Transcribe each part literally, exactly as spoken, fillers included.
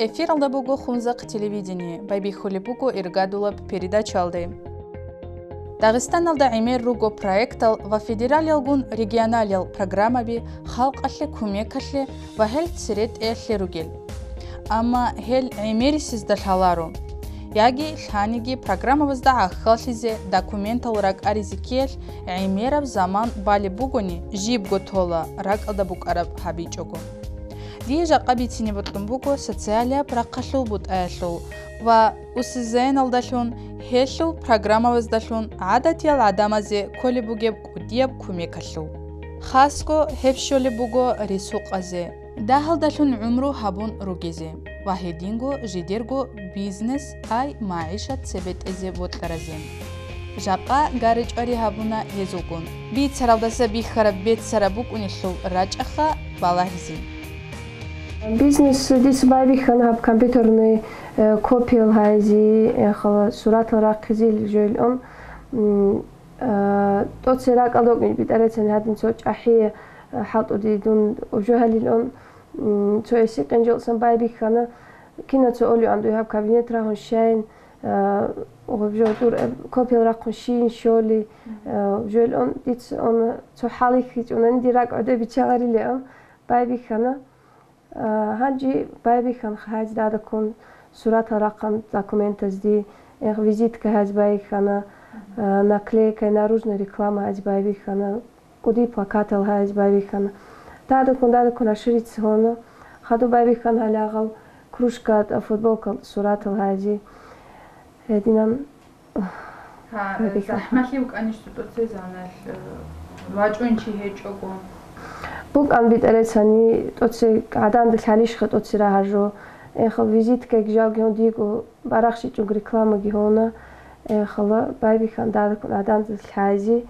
Эфиралда буго Хунзахъ телевидение, байбихьулеб буго иргадулаб передачаялде. Дагъистаналда гӀемер руго проектал ва федералиялгун регионалиял программаби халкъалъе кумекалъе ва гьел церетӀеялъе ругел. Амма гьел гӀемерисезда лъаларо. Яги лъаниги программабазда гӀахьаллъизе документал ракӀаризе ккеялъ гӀемераб заман балеб бугони, жибго тола, ракӀалда букӀараб гьабичӀого. Дие жакъа бицине бокьун буго социалияб рахъалъул бутӀаялъул ва УСЗН-алдалъун, гьелъул программабаздалъун гӀадатиял гӀадамазе кколеб бугеб кӀудияб кумекалъул. Хасго гьеб щолеб буго ресукъазе, дагьалдалъун гӀумру гьабун ругезе ва гьединго жидерго бизнес, ай магӀишат цебетӀезе бокьаразе. Жакъа гаричӀвари гьабуна гьезулгун. Бицаралдаса бихьараб беццараб букӀунелъул рачӀаха балагьизе. Бизнес дица байбихьана гьаб компьютерный, э, копиял гьайзи, эхала суратал рахъизе ил жойлъун, м, э, тӀоце ракӀалда вукӀин битӀарецани гьадин цо чӀахӀи, э, хӀалтӀуди дун уже гьалилъун, м, цо эси къинжалсан байбихьана, кинаца олиан дуй гьаб кабинет рагьун щайин, э, гъуб жо дур, э, копиял рахъун щийин щоли, э, жойлъун дица он цо хӀалихьичӀунани дир ракӀ гӀодобичаларилеан байбихьана. А, гьанже байбихьана гьаз дадаккун суратал рахъан документазде, эх, визитка гьаз байбихьана, а, наклейка, наружная реклама гьаз байбихьана, кӀуди плакатал гьаз байбихьана. Дадаккун, дадаккун аширица гьона, хадуб байбихьана гьалягъал, кружка, футболка, суратал гьази. Гьединан Гьа, э, Гьабикьа. ЗахӀмалъи вукӀанищ тӀоцезаналъ, э, вачӀун чи гьечӀого? БукӀан битӀарецани тӀоце гӀадамда лъалищха тӀоце рагьажо. Эхал визиткаги жалги гьун диго барахщичӀого рекламаги гьона. Эхала байбихьан дадаккун гӀадамда лъази,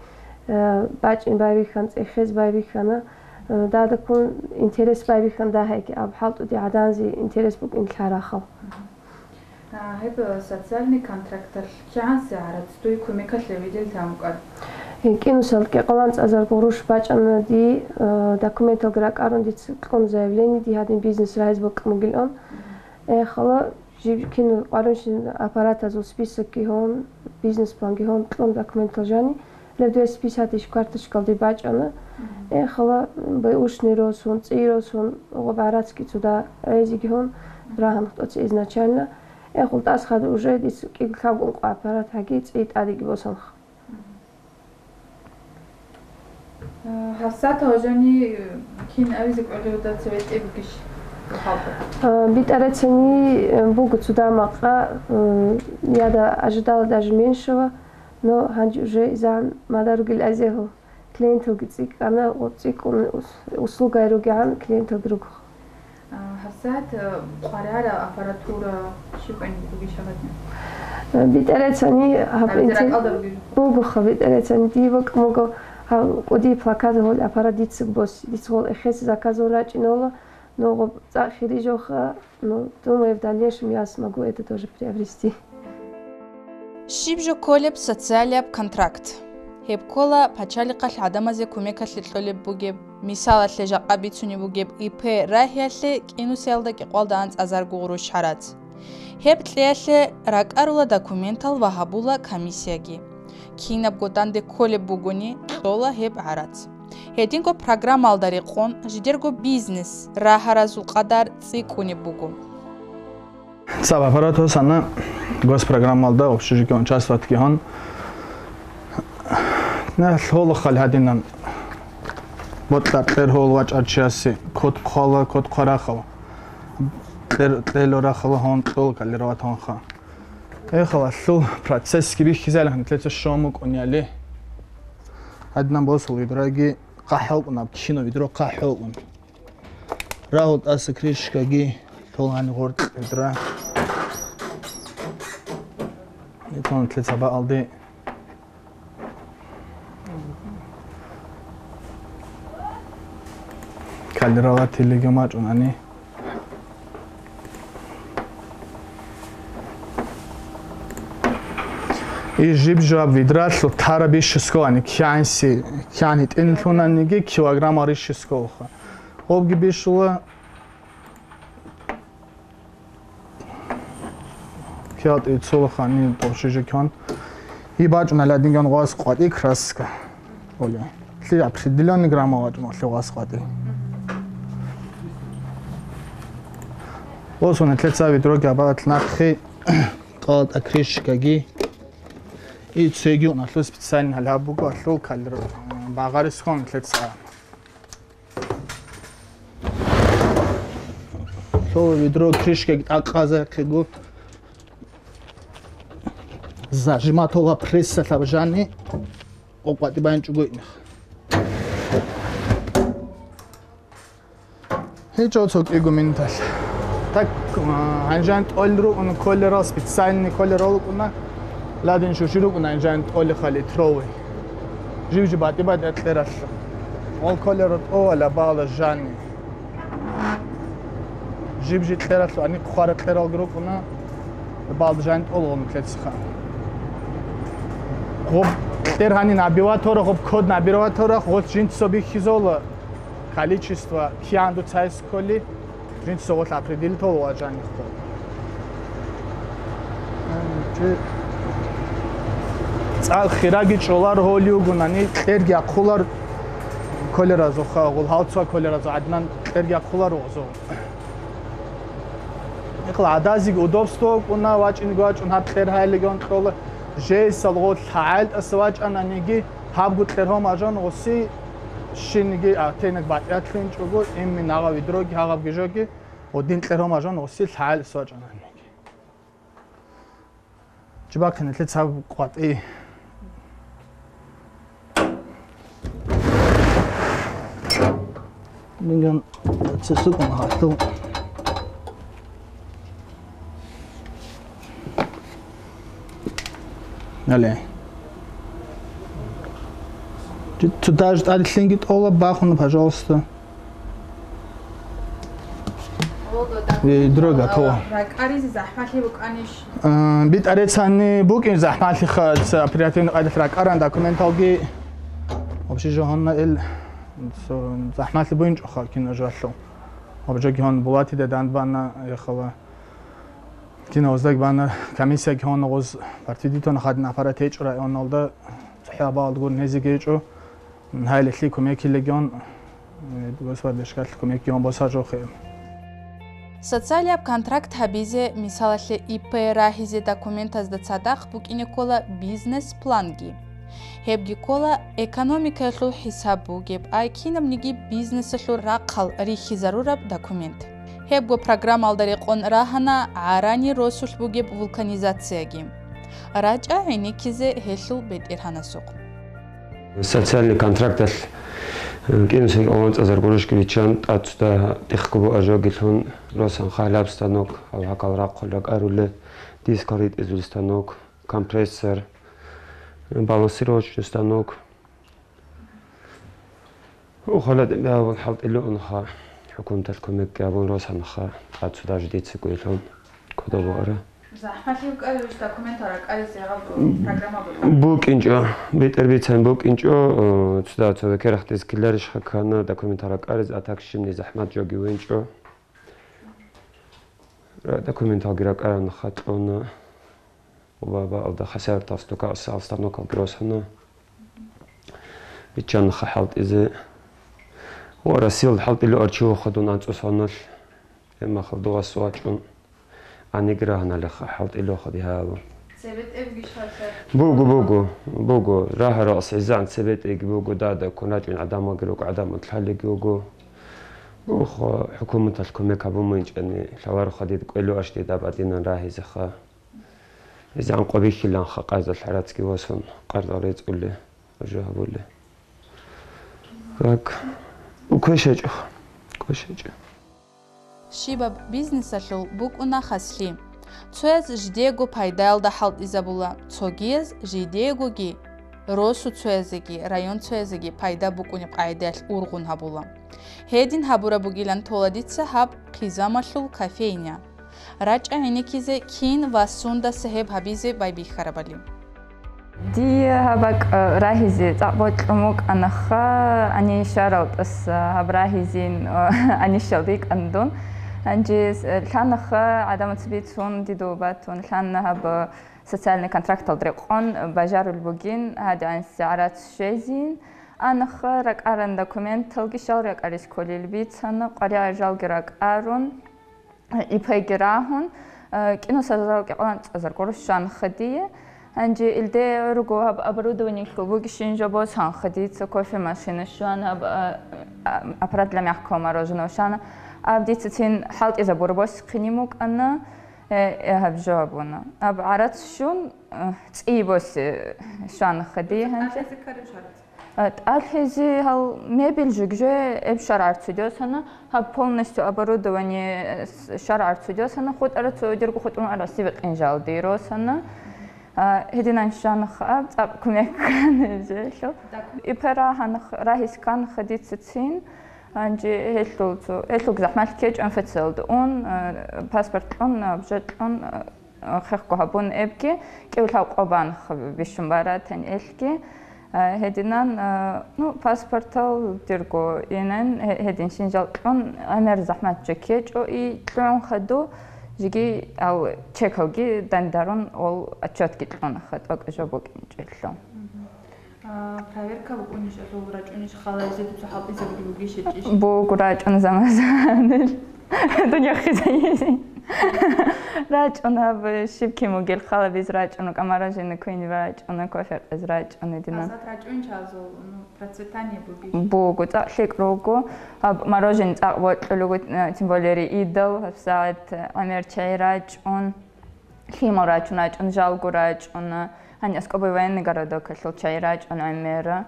э, бачӀин байбихьан, цӀехез байбихьана, э, дадаккун интерес байбихьан дагьайги аб хӀалтӀуди гӀадамзи интерес букӀин лъарахал. А, гьеб социальный контракталъ кигӀан сагӀат дуй кумекалъе видел тамукӀад? КӀинусал кӀикъоялда анцӀазар гъурущ бачӀана ди, э, документалги ракӀарун дица кьун заявление, ди гьадин бизнес рагьиз букӀун бугилан. Эхала жиб-, кину къварунщин аппаратазул списокги гьон, бизнес-планги гьон кьун документал жани. Леб двести пятьдесят иш карточкалде бачӀана. Эхала бэушни росун, цӀи росун, гъоб гӀарацги цуда гӀезиги гьун, рагьан хтӀоца изначально. Эхул тӀасхада уже дица кӀиго лъабгун къо аппарат гьаги цӀи тӀадеги босанха. Гьасат гьажани кин авизе кӀвалиуда цеве тӀибгиш халкъ? А, битӀарацани, э, буго цуда макъа, э, яда ожидала даже меньшего. Но гьанже уже изан мадаругил азегьу клиенталги цӀикӀкӀана, ва цӀикӀкӀун ус-, услугай ругегӀан клиенталги руго. А, гьабсагӀат, э, къварара аппаратура щиб кӀваниб бугеб шагьадна? Э, битӀарацани гьаб Абдул интер-, ракӀалда бугеб? Бугоха, битӀарацани дие бокьун буго гьав кӀудияб плакат гьол аппарат дица бос-, дица гьол эхезе заказун рачӀинола, но гъоб цӀакъ хири жоха, но думаю, в дальнейшем я смогу это тоже приобрести. Щиб жо кколеб социалияб контракт? Гьеб ккола пачалихъалъ гӀадамазе кумекалъе кьолеб бугеб, мисалалъе, жакъа бицунеб бугеб ИП рагьиялъе кӀинусиялда кӀикъоялда анцӀазарго гъурущ гьарац. Гьеб кьеялъе ракӀарула документал ва гьабула комиссияги. Кинабго данде кколеб бугони, кьола гьеб гӀарац. Гьединго программалда рекъон жидерго бизнес рагьаразул къадар цӀикӀкӀунеб буго. Цаб аппарат гьосана госпрограммалда общежитиеги участвовать гьон. Нахъ лъолахъал гьадинан бокьа кьер гьол вачӀар чиясе код хъвала, код хъварахъал. Кьер, кьелорахъал гьон кьол калерават гьонха. Эхалалъул процессги бихьизалихъан лъеца щомукӀунали. Гьадинан босул ведраги къахӀулкӀун, аб кино ведро къахӀулкӀун. Рагьул тӀаса крышкаги лъолани гъоркь гӀедра. Итон лъе цабаалде калерала телеги мачӀунани. И жиб-жаб ведралъул тара бищискоани, кянси, кяни тӀинлъунаниги килограмма рищискоха. Гъобги бищула, Киалти цолохани тӀоршиже кьон. И бачӀуна ладинган гъвас къватӀи краска. Оля. Лъи определённый грамма вачӀун лъи гъвас къватӀи. Осуна лъеца ведроги абалат нахъи, къалатӀа крышкаги. И цеги уналъу специально гьалаб буго алъул калир багъарискон лъеца. Лъо ведро крышкаги тӀакъазахъего. Зажиматола пресса лъабжани къокъватӀи байнчӀуго инах. ГьечӀо цо кӀиго минуталъ. Так, а, гьанжан тӀолел рукӀун колерал, специальный колерал рукӀуна, ладин шуши рукӀуна гьанжан тӀолеха литровый. Жив-жив батӀи-батӀи кьералъ. Ол колерал тӀовала бала жани. Жиб-жиб кьералъу гьаниб хъвара кьералги рукӀуна, балда жани тӀолгъун лъецаха. Гъоб кьер гьанин абиватора, гъоб код набираватора, гъос жинцо бихьизола, количество кианду цайс кколи, жинцо гъолъ определить гьола ва жани хъо. Чи цӀакъ хираги чӀолар гьолиугунани, кьерги ахъулар колеразуха, гъул гьалцуа колеразу гӀаднан кьерги ахъулар угъзу. Ихъла гӀадазиги удобство кӀуна, вачӀинги вачӀун гьаб кьер гьайлигун кьола. Жейсал гъол лъагӀел тӀаса вачӀананиги, гьабгу кьер гьомажан гъуси, щинниги атенаг батӀиялъинчӀого, имми нагъа видроги гьагъабги жоги, гъодин кьер гьомажан гъуси лъагӀел тӀаса вачӀананиги. Чи бахъиналъе цаб къватӀи. Минган цесукъун гьалъул. Алле. Чи цо даже тӀаде лъинги тӀола, бахуна, пожалуйста. Ведро готово. РакӀаризе захӀмалъи букӀанищ? А, битӀарецани букӀин захӀмалъиха, ца оперативный къайдалъ ракӀаран документалги. Вообще жо гьанна ил, со, захӀмалъи буинчӀоха кино жалъу. Обжоги гьон булатида дандбана яхала. Кино оздаг бана комиссияги гьон гъоз партидитон хадин аппарат гьечӀо районалда, цохӀо абаалдгун гьезиги гьечӀо. Гьайлилъи кумекилегион, э, госвардешкалъ кумекгион босажухъе. Социалияб контракт гьабизе, мисалалъе, ИП рагьизе документазда цадахъ букӀине ккола бизнес-планги. Гьебги ккола экономикаялъул хӀисаб бугеб, ай кинабниги бизнесалъул рахъал рихьизарураб документ. Гьебго программалда рекъон рагьана гӀарани росулъ бугеб вулканизацияги. РачӀа гӀенеккизе гьелъул бетӀергьанасухъ. Социальный контракталъ, э, кӀинусел аванцӀазар гурушги биччан, тӀацуда тихъго буажогилъун, росан халаб станок, гьав гьакал рахъул ракӀаруле, дискал ритӀизул станок, компрессор, э, балансировочный станок. Ухала тӀибиабун хӀалтӀилуунха, хӀукуматалъ кумекги абун росанха, тӀацуда жидицаго илъун кодобуара. ЗахӀмалъи букӀарищ документал ракӀаризе гьаб программа букӀа? БукӀинчӀо, бетӀер бицан букӀинчӀо, э, цуда цо векерахъ дискиларищха ккана документал ракӀариз, а так щибни захӀмат жоги вуинчӀо. Ра-, документалги ракӀаран хатӀуна. Ва, ва алда хасартал стукааса алстанокалги росана. Биччанха хӀалтӀизе. Ва Россиялда хӀалтӀилуар чи вохадун анцӀусаналъ. Эмахал дугъас вачӀун. Аниграгьаналеха хӀалтӀилуха дигьаялу. ЦебетӀебги шалъа? Буго, буго, буго. Рагьаралъ гӀезегӀан цебетӀеги буго, дада ккун рачӀун гӀадамалги руго, гӀадамал лъалеги вуго. Бух, хӀукуматалъ кумек гьабун муинчӀани, лъалароха дид кӀвелу аш дид абадинан рагьизеха. ГӀезегӀан къо бихьиланха къайзал гӀарацги восун, къарзал рецӀули, жо гьабули. Как? КвешачӀо. КвешачӀо. Щибаб бизнесалъул букӀуна хаслъи. Цояз жидеего пайдаялда хӀалтӀизабула, цогияз жидеегоги, росу цоязеги, район цоязеги пайда букӀунеб къагӀидаялъ ургъун гьабула. Гьедин гьабураб бугилан тола дица гьаб хъизамалъул кофейня. РачӀа гӀенеккизе кин ва сундаса гьеб гьабизе байбихьарабали. Дие гьаб бакӀ рагьизе цӀакъ бокьун букӀанаха, анищарал тӀаса гьаб рагьизин анищал рикӀкӀан дун. Гьанже с-, лъанаха гӀадамаца бицун, дидул батун, лъана гьаб социальный контракталда рекъон бажарулеб бугин гьадигӀанси гӀарац щвезин. Анаха ракӀаран документалги щал ракӀарис кколел бицана, къваригӀел жалги ракӀарун, ИП-ги рагьун, э, кӀинусазал кӀикъоялда анцӀазарго рушан хадие. Гьанже илде гӀурго гьаб оборудованиялъул бугищин жо босанха дица кофемашина щвана, гьаб, а, а, аппарат для мягкого мороженого щвана. Аб дица цин хӀалтӀизабур босихъин букӀана, э, э, гьаб жо абуна. Аб гӀарац щун, э, цӀи босе щванха дие гьанже. ТӀалъизе ккараб шарт? Э, тӀалъизе гьал мебель жуг-жуе эб щварагӀарцу досана, гьаб полностью оборудование, э, с-, щварагӀарцу досана, хутӀара цо дирго хутӀун арасиб къинжал диросана. А, гьединан щванха аб, цӀакъ кумек ккана гьезелъул. Так. ИП рагьанх-, рагьис кканха дица цин, гьанже гьелъул цо, гьелъулги захӀмалъи ккечӀо МФЦ-алда ун, э, паспорт кьун, обжет кьун, э, хехго гьабун эбги, кӀиулъав къо банх бищун баратан элъги. Э, гьединан, э, ну, паспортал дирго инан, гье-, гьедин шинжал кьун, гӀемер захӀмат жо ккечӀо, и кьун хаду, жеги ал чекалги дандарун ол отчетги кьун хатӀа жо букӀинчӀелъул. Мгм. А, проверка букӀунищ, алъул рачӀунищ, халайзе дуца хӀалтӀизабулеб бугищ гьечӀищ? Буго, рачӀун замазанил. Дунъя хизаизе. РачӀун гьаб щиб кин бугел халабиз рачӀун, камаражина куйни рачӀуна, кофе къез рачӀуна дина. Азат рачӀунчазул, ну, процветание бугищ? Буго, цӀакъ лъикӀ руго. Гьаб мороженое цӀакъ бокьулего, э, тем более риидал, гьабсагӀат, э, гӀемер чай рачӀун. Лъимал рачун рачӀун, жалго рачӀуна, гьанже аскӀобай военный городокалъул чай рачӀун гӀемера.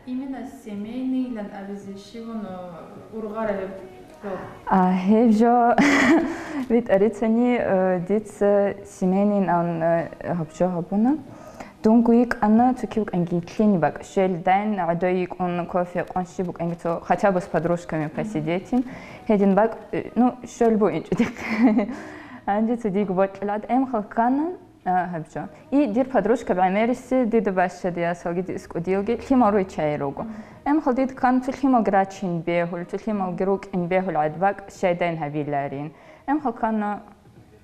Именно семейныйлан абизе щивун, э, ургъараб гьеб жо? А, гьеб жо битӀарицани, э, дица семейныйин абун, э, гьаб жо гьабуна. Дунго йикӀана цо кив кӀанги лъини бакӀ щвел дайн, гӀодой йикӀун кофе къунши букӀанги цо хотя бы с подружками посидеть ин. Гьедин бакӀ, э, ну, щвел буинчӀо дихъе. Гьанже цо диго бокьилад эмхал ккана, а, гьаб жо. И дир подружка гӀемериси дида бащадиясалги дискӀудилги лъимал руй чай руго. Эмхал дид ккана цо лъималги рачин бегьул, цо лъималги рукӀин бегьул гӀад бакӀ щайдайн гьабиларин. Эмхал ккана,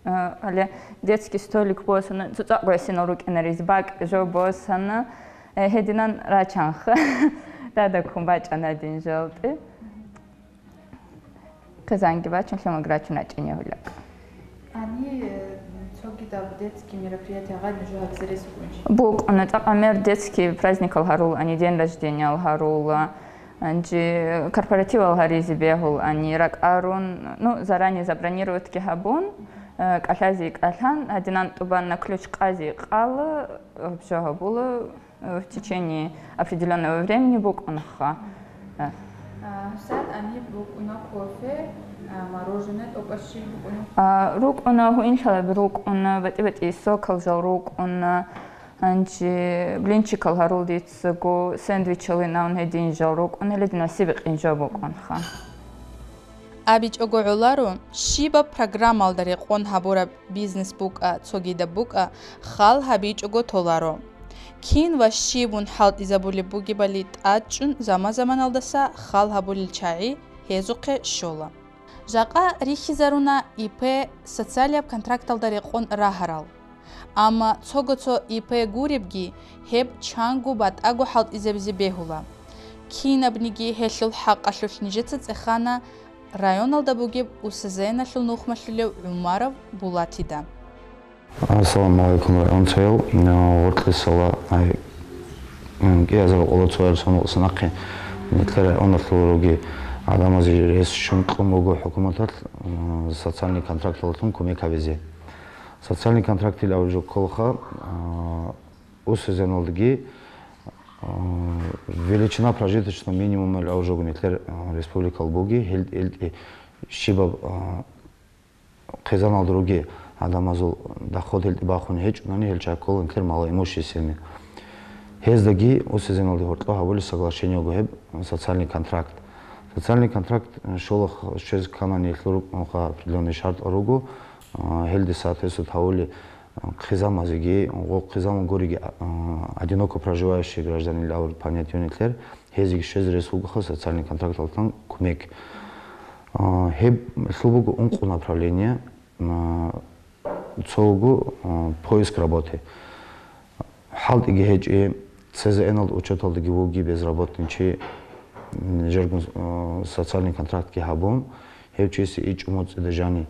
а, гьале детский столик босана, цо цӀакъ гӀисинал рукӀинариз бакӀ жо босана, э, гьединан рачанха. Дада ккун бачӀана дин жалтӀи. Хъизанги бачун, лъималги рачун рачӀине гьула. Гьаниб, э, цогидаб детский мероприятие гъай нуж гьабизе рес букӀунищ? БукӀуна, цӀакъ гӀемер детский праздникал гьарула, ани день рождениял гьарула, анжи корпоративал гьаризе бегьула, ани ракӀарун, ну, заранее забронироватьги гьабун, э, кӀалъазе кӀалъан, гьадинан тӀубанна ключ къазе къала, гьаб жо гьабула. В течение определённого времени букӀунаха. А, гьабсагӀат гьаниб букӀуна кофе, а, мороженое, тӀокӀаб щиб букӀуна? А, рукӀуна, гьуинлъалаби рукӀуна, батӀи-батӀи сокал жал рукӀуна, гьанже блинчикал гьарул дицаго, сэндвичалин авун гьедин жал рукӀуна, гьеледин васибикъин жо букӀунха. АбичӀого гӀоларо, щибаб программалда рекъон гьабураб бизнес букӀа, цогидаб букӀа, хал гьабичӀого толаро. Кин ва щибун хӀалтӀизабулеб бугебали тӀадчӀун заман-заманалдаса хал гьабулел чагӀи гьезухъе щола. Жакъа рихьизаруна ИП социалияб контракталда рекъон рагьарал. Амма цого-цо ИП гуребги, гьеб чанго батӀаго хӀалтӀизабизе бегьула. Кинабниги гьелъул хӀакъалъулъ нижеца цӀехана районалда бугеб УСЗН-алъул нухмалъулев ГӀумаров Булатида. Ассаламу гӀалайкум, районцоял, гъоркьисала, ай, м, кӀиазарго къоло цоял сон вукъсан ахъе, нилъер районалъул руги гӀадамазе рес щун кьун буго хӀукуматалъ, м, социальный контракталдалъун кумек гьабизе. Социальный контрактил абулеб жо кколаха, а, УСЗН-алдаги, а, величина прожиточного минимумал абулеб жо нилъер, а, республикал буги, гьел-, гьелтӀи щибаб, а, хъизаналда руги гӀадамазул доход гьелтӀи бахун гьечӀунани, гьел чагӀи ккола нилъер малоимущественный. Гьездаги УСЗН-алде гьоркьоб гьабулеб соглашение буго гьеб, социальный контракт. Социальный контракт, э, щолах щвез кканани, гьелъул рукӀунха определённый шартӀал руго, э, гьелде соответствовать гьавулел, э, хъизамазеги, гъо-, хъизамал гуриги, э, одиноко проживающий гражданин абураб понятие нилъер, гьезеги щвезе рес бугоха социальный контракталдасан кумек. А, гьеб лъул буго ункъо направление. А, цо вуго, а, поиск работы. ХӀалтӀиги гьечӀи, ЦЗН-алда учеталдаги вуги безработный чи, м, жергун, а, социальный контрактги гьабун, гьев чиясе ичӀго моцӀида жани,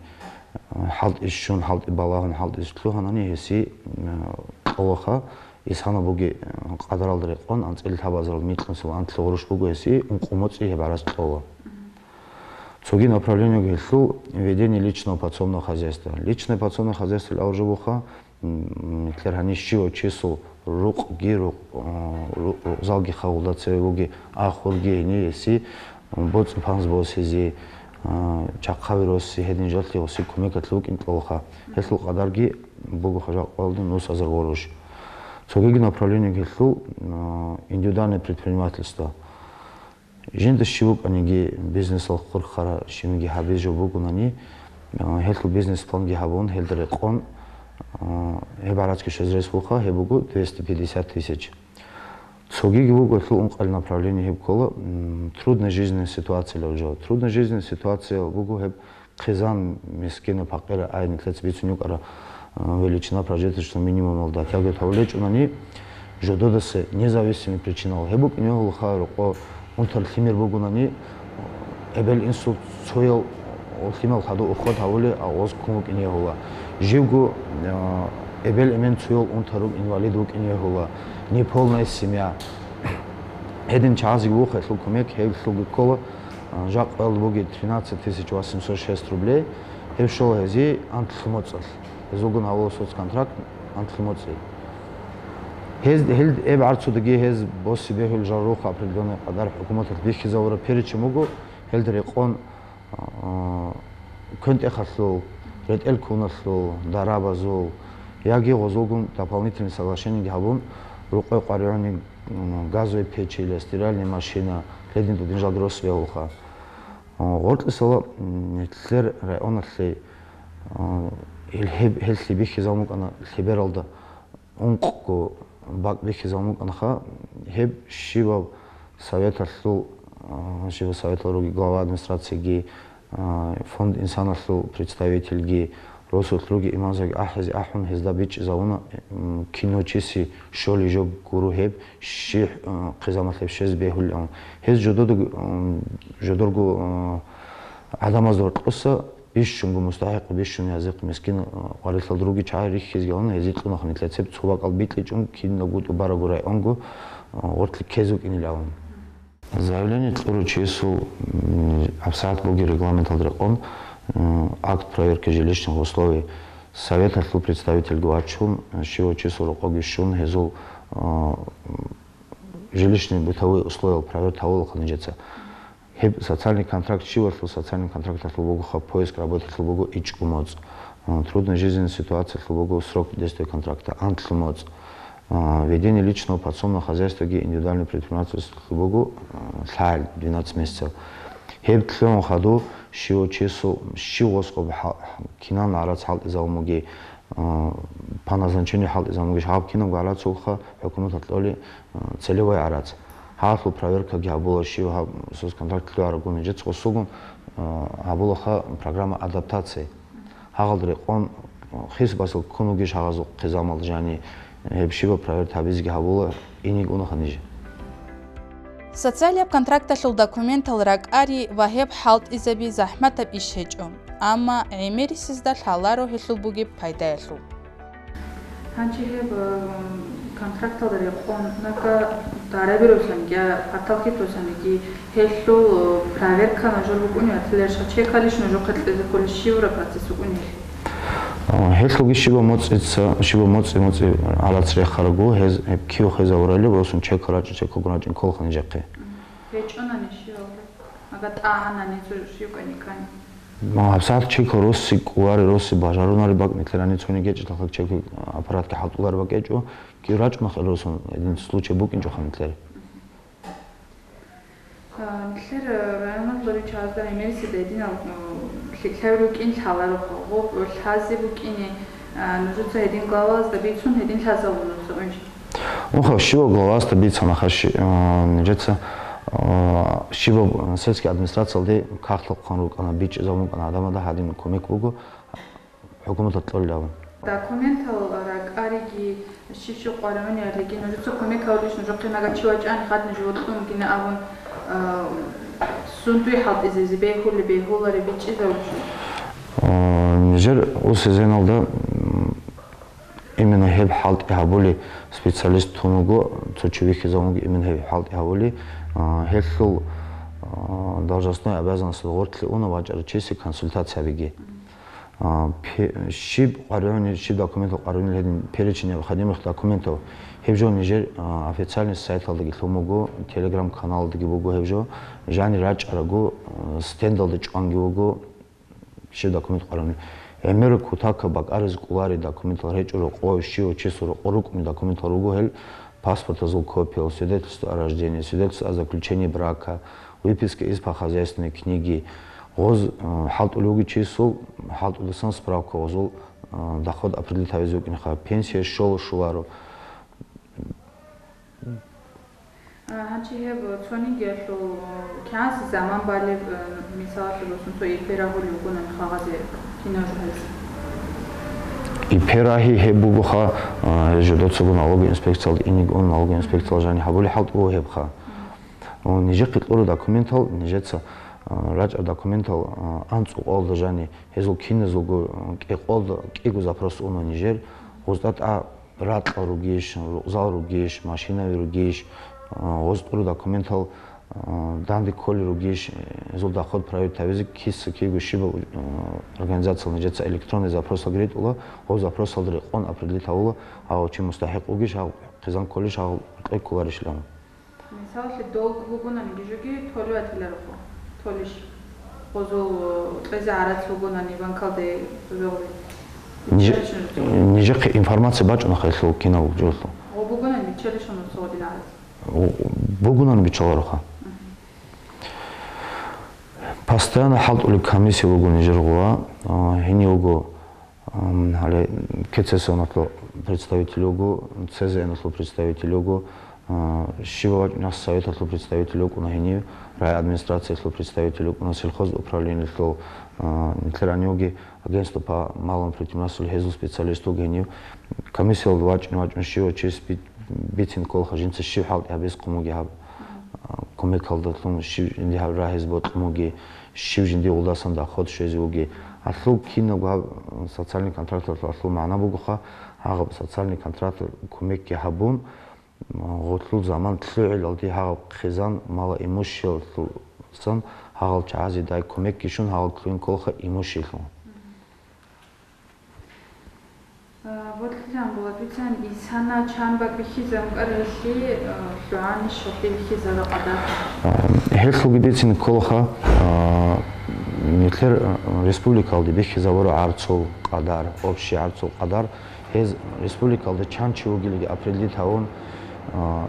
а, хӀалтӀи щун, хӀалтӀи балагьун, хӀалтӀи лъугьанани гьесие, а, кьолаха, исана буги, а, къадаралда рекъон, анцӀила лъабазарал микьнусил анлъи гъурущ буго гьесие, ункъо моцӀи гьеб гӀарац кьола. Цоги направлениеги гьелъул ведение личного подсобного хозяйства. Личное подсобное хозяйство аваржабуха, м, нилъер гьанив щивав чиясул рукъги, рукъ-, а, ру-, рукъзалги хавулда цеве буги, ахурги гьенивеси, м, боцӀи-панз босизе, а, чахъаби росизе, гьедин жалъи гъоси кумекалъе вукӀин кьолаха. Гьелъул къадарги буго хажал къвалдин нусазар гъурущ. Цогиги направление гьелъул, а, индивидуальное предпринимательство. Жинда щив вукӀаниги, бизнесал хурхара щивниги гьабизе жо бугунани, а, гьелъул бизнес-планги гьабун, гьелда рекъон, а, гьеб гӀарацги щвезе рес буха, гьеб буго двести пятьдесят тысяч. Цогиги буго гьелъул ункъабилеб направление, гьеб ккола, м, трудная жизненная ситуация лъаб жо. Трудная жизненная ситуация буго гьеб хъизан, мискинаб, пакъираб, ай, нилъеца бицун йикӀара, а, величина прожиточного минимумалда тягивать гьавулел гьечӀунани, жододаса независимый причинал. Гьеб букӀине гьула ха рокъо унтар лъимер бугунани, эбел-инсул цоял лъимал хадув уход гьавулел, а гъоз ккун вукӀине гьула. Живго, а, эбел-эмен цоял унтарул инвалид вукӀине гьула, неполная семья. Гьедин чагӀазеги вуха гьелъул кумек, гьеб лъуги ккола, а, жакъа къоялда буги тринадцать тысяч восемьсот шесть рублей, гьеб щола гьезие анлъу моцӀалъ. Гьезулгун гьавула соцконтракт анлъу моцӀи. Гьез, гьел, гьеб гӀарцудаги гьез боси бегьул жал руха определённый къадар хӀукуматалъ бихьизавураб перечень буго, гьелда рекъон, а, квен-тӀехалъул, ретӀел куналъул, дарабазул, яги гъозулгун дополнительный соглашениеги гьабун, рукъой къваригӀуни, м, газовый печь или стиральная машина, гьедин дудин жалги рос бегьулха. А, гъоркьисала, м, нилъер районалъе, а, гьел-, гьеб-, гьелъи бихьизабун букӀана лъебералда. Ункъго бакӀ бихьизабун букӀанаха, гьеб щибаб советалъул, а, щибаб советал руги, глава администрациеги, а, фонд инсаналъул представительги, росулъ руги имамзаги ахӀизе ахӀун, гьезда бичӀчӀизавуна, м, кино чиси щолей жо гуро гьеб, щи, а, хъизамалъе щвез бегьулилан. Гьез жододог-, м, жодорго, а, гӀадамазда гьоркьоса бищунго мустахӀикъ, бищун язихъ мискин, а, къварилъал руги чагӀи рихьизги гьавуна, гьезие кьунаха нилъецеб цо бакӀал бикьичӀун, киналго тӀубарабго районго, а, гъоркье ккезе вукӀинилан. Заявление кьурав чиясул, м, гьабсагӀат буги регламенталда рекъон, м, акт проверки жилищных условий, советалъул представительги вачун, щивав чиясул рокъоги щун, гьезул, а, жилищный бытовой условиял проверить гьавулаха нижеца. Гьеб социальный контракт щивалъул, социальный контракталъул бугоха, поиск работалъул буго ичӀго моцӀ, а, трудная жизненная ситуациялъул буго срок действия контракта анлъу моцӀ, а, ведение личного подсобного хозяйстваги индивидуальный предпринимательстволъул буго, а, лъагӀел, двенадцать месяцев. Гьеб лъугӀун хадув щивав чиясул, щив гъоскъуб хӀа-, кинан гӀарац хӀалтӀизабун буги, а, по назначению хӀалтӀизабун бугищ, гьаб кинабго гӀарац вугоха хӀукуматалъ кьолей, а, целевой гӀарац. Гьалъул проверкаги гьабула, щив гьаб соцконтракт лъугӀарабгун нижеца гъосулгун, а, гьабулаха программа адаптации. Гьагъалда рекъон, а, хисбасул ккун вугищ гьагъазул хъизамал жани, гьеб щибаб проверить гьабизеги гьабула, иниг унаха ниж. Социалияб контракталъул документал ракӀари ва гьеб хӀалтӀизаби захӀматаб иш гьечӀо, амма гӀемерисезда лъаларо гьелъул бугеб пайдаялъул. Гьанже гьеб, э, контракталда рекъон, нака дараби росанги, я партал хит росаниги, гьелъул, э, проверка нужер букӀунев, ателлер ша чекалищ нужехъе кьезе кколищ, щивра процесс букӀунев? А, гьелъулги щибаб моцӀица, щибаб моцӀи, моцӀи гӀарац рехарагу, гьез, гьеб кив хезавурали, росун чека рачӀи, чекагун рачӀин кколха нижехъе. ГьечӀонани щивалда? Ага тӀагӀанани цо щивкани ккани. Ма гьабсагӀат чекал росси кӀолари, росси бажарунари бакӀ нилъерани цони гечӀо, тахъак чекал аппаратги хӀалтӀулари бакӀ гьечӀо, кӀи рачӀунахъе росун, гьедин случай букӀинчӀоха нилъер. А, нилъер, а, районалда руччабазда гӀемерисезда гьединал, а, лъикӀлъаби рукӀин лъалароха, гъоб лъазе букӀине, а, нужеца гьедин главазда бицун гьедин лъазавун нужеца унчи. Унха, щивав главасда бицанаха, щи-, а, нижеца, А, щибаб сельский администрациялде кагътал хъван рукӀана, бичӀчӀизабун букӀана гӀадамазда гьадин кумек буго хӀукуматалъ кьолилан. Документал ракӀариги щив-щив къваригӀуниялъеги нужеца кумек гьавулищ, нужехъе нагагь чи вачӀани хадни жо кьун гина абун, а, сундуй хӀалтӀизезе бегьулеб, бегьулареб бичӀчӀизавулищ? А, нижер усизеналда, м, именно гьеб хӀалтӀи гьабули специалист тун вуго, цо чи вихьизавун вуго именно гьеб хӀалтӀи гьабули, а, гьелъул, а, должностной обязанносталда гъорлъе уна вачӀарав чиясе консультация гьабиги. А, пе-, щиб къваригӀуни, щиб документал къваригӀунел гьедин перечень необходимых документов. Гьеб жо нижер, а, официальный сайталдаги лъун буго, Telegram-каналалдаги буго гьеб жо. Жанир рачӀарагу, а, стендалда чӀванги вуго щиб документ къваригӀунел. ГӀемер кутакаб бакӀаризе кӀоларел документал гьечӀо, рокъов, щив чиясул рокъор рукӀунел документал руго гьел: паспортазул копиял, свидетельство о рождении, свидетельство о заключении брака, выписка из погосударственной книги. Гъоз, э, хӀалтӀулев вугев чиясул, хӀалтӀудасан справка гъозул, э, доход определить гьавизе вукӀинха, пенсия щола щоларо. А, гьанчи гьеб цонигиялъул, э, кигӀан заман балеб, э, мисалалъе босун, цо ИП рагьулев вугонани хагъазе кинав жо гьез? ИП рагьи гьеб бугоха, э, жидецаго налоговый инспекциялда иниги ун, налоговый инспекциялъ жаниб гьабули хӀалтӀи буго гьебха. О, нижехъе кьураб документал, нижеца, а, рачӀарал документал, а, анцӀбукьалда жаниб, гьезул киназулго, а, кӀикъоялда кӀиго запрос уна нижер, гъоз тӀа ракьал ругищ, рукъзал ругищ, машинаби ругищ, а, гъоз кьураб документал, а, данде кколел ругищ, гьезул доход проверить гьабизе, киса киего щибаб, а, организациялда нижеца электронный запросалги ритӀула, гъоз запросалда рекъон определить гьавула, гьав чи мустахӀикъ вугищ, гьав хъизан кколищ, гьав кьеккуларищилан. Мисалалъе, долг бугонаниги жоги толев ватиларо хъо. Толищ. Гъозул, э, кьезе гӀарац бугонани банкалде зобегъули. Ниж-, нижехъе информация бачӀунахъе гьелъул кинаб жоялъул. Гъо бугонани биччалищ гьаниб цо гъодин гӀарац? О, бугонани биччалароха. Мгм. Постоянно хӀалтӀулеб комиссия буго нижер гъола, а, гьенив вуго Ам, гьале КЦСОНалъул представитель вуго, ЦЗНалъул представитель вуго, а, щибаб бакӀ нахъ советалъул представитель вукӀуна гьенив, райадминистрациялъул представитель вукӀуна, сельхоз управлениялъул, а, нилъер гьанивги агентство по малому предпринимательству, гьезул специалист вуго гьенив. Комиссиялда вачӀине вачӀун щивав чияс би-, бицин кколаха жинца щиб хӀалтӀи гьабизе хъумуги гьаб, а, кумекалдалъун щиб жинди гьаб рагьизе бокьун буги, щив жиндир гъулдасан доход щвезе вуги. Гьалъул кинабго гьаб социальный контракталъул гьалъул магӀна бугоха, гьагъаб социальный контракт кумекги гьабун, гъолъул заман лъугӀилалде гьагъаб хъизан малоимущиялъулсан гьагъал чагӀазе дай кумекги щун гьагъал лъугӀин кколаха имущиялъул. А, бодлъилан була бицан, исана чан бакӀ бихьизаб букӀаралъи, а, лъугӀани щалъи бихьизара къадар? А, гьелъулги бицин кколаха, а, нилъер, а, республикалде бихьизабура гӀарцул къадар, общий гӀарцул къадар. Гьез республикалда чан чи вугилги определить гьавун, а,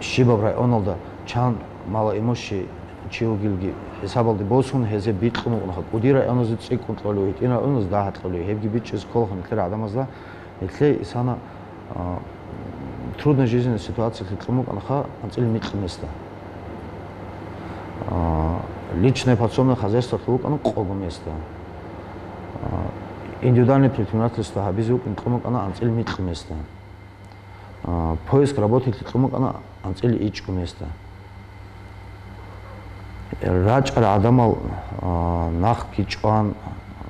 щибаб районалда чан малоимущий чи вугилги хӀисабалде босун, гьезие бикьун букӀунаха. КӀудиял районазе цӀикӀкӀун кьолев, гьитӀинал районазе дагьа кьолев. Гьебги бичӀчӀизе кколаха нилъер гӀадамазда. Нилъее исана, а, трудная жизненная ситуациялъе кьун букӀанаха анцӀила микьи места. А, личное подсобное хозяйстволъул букӀана къого места. А, индивидуальное предпринимательство гьабизе вукӀин кьун букӀана анцӀила микьи места. А, поиск работы кьун букӀана анцӀила ичӀго места. РачӀарал гӀадамал, а, нахъги чӀван,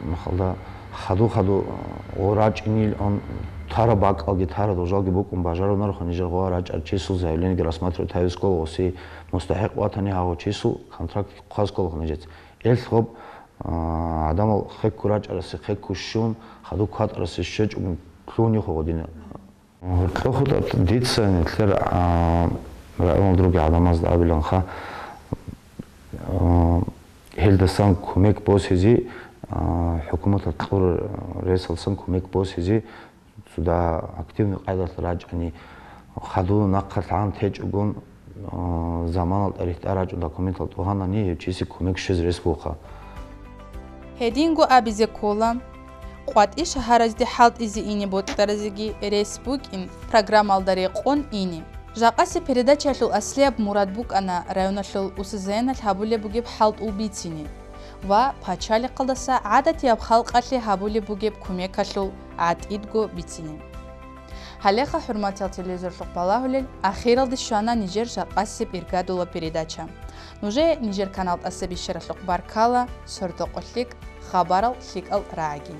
нахалда хаду-хаду, а, гъо рачӀинил он тараб бакӀалги, тараб дожалги букӀун бажарунарха нижер гъо рачӀарав чиясул заявлениеги рассматривать гьавизе ккола, оси мустахӀикъ ватани гьав чиясул контракт хъваз кколаха нижеца. Эл гъоб, а, гӀадамал хекку рачӀарасе хекку щун, хаду кватӀарасе щвечӀого лъугьунихъо гъодина. Гьоркьохъо дица нилъер, а, районал други гӀадамазда абиланха, а, гьелдасан кумек босизе, а, хӀукуматалъ кьураб ресалдасан кумек босизе цо дагьа активный къайдалъ рачӀани, хаду нахъалъ гьан течӀогон, а, заманалда рихьтӀа рачӀун документал тӀугьанани, гьев чиясе кумек щвезе рес бугоха. Гьединго абизе ккола, къватӀи шагьаразде хӀалтӀизе ине бокьаразеги рес букӀин программалда рекъон ине. Жакъасеб передачаялъул аслияб мурад букӀана районалъул УСЗН-алъ гьабулеб бугеб хӀалтӀул бицине ва пачалихъалдаса гӀадатияб халкъалъе гьабулеб бугеб кумекалъул гӀатӀидго бицине. Гьалеха, хӀурматиял телевизорлъухъ балагьулел, ахиралде щвана нижер жакъасеб иргадулаб передача. Нужее нижер канал тӀаса бищаралъухъ баркала, сордо-къо лъикӀ, хабарал лъикӀал рагӀаги.